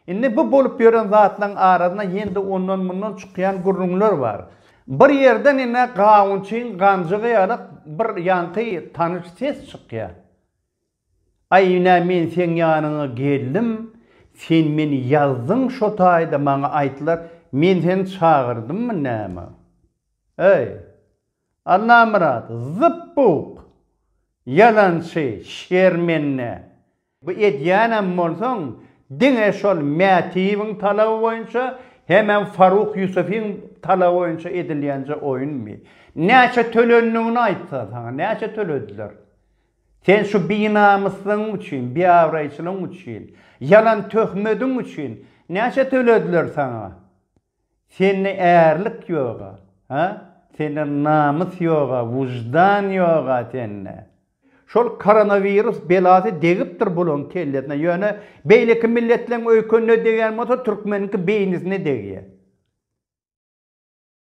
Indi bu bolup ýören zatlaryň arasynda ýene-de ondan-mundan çykýan gürrüňler bar. Bir ýerden ine gawunçyň ganjygy ýaly bir ýaňky tanyş ses çykýar. Aý ine men seň ýanyňa geldim, sen meni ýazdyň şo taýda maňa aýtdylar, men seni çagyrdymmy näme? Eý, Allamyrat, zyp-buk! Ýalançy, şermende! Bu edýänem bolsaň, diňe şol Mätiýewiň talaby boýunça hemem Faruh Ýusufiň talaby boýunça edilýänje oýunmy? Näçe tölendigini aýtsa saňa, näçe tölediler? Sen şu binamyslygyň üçin, biabraýçylygyň üçin, ýalan töhmediň üçin näçe tölediler saňa? Sende ärlik ýoga, ha? Sende namys ýoga, wyždan ýoga sende. Şol koronawirus belasy degipdir bulaň kellesine, ýöne beýleki milletleň öýkenine degýän bolsa türkmeniňki beýnisine degýär.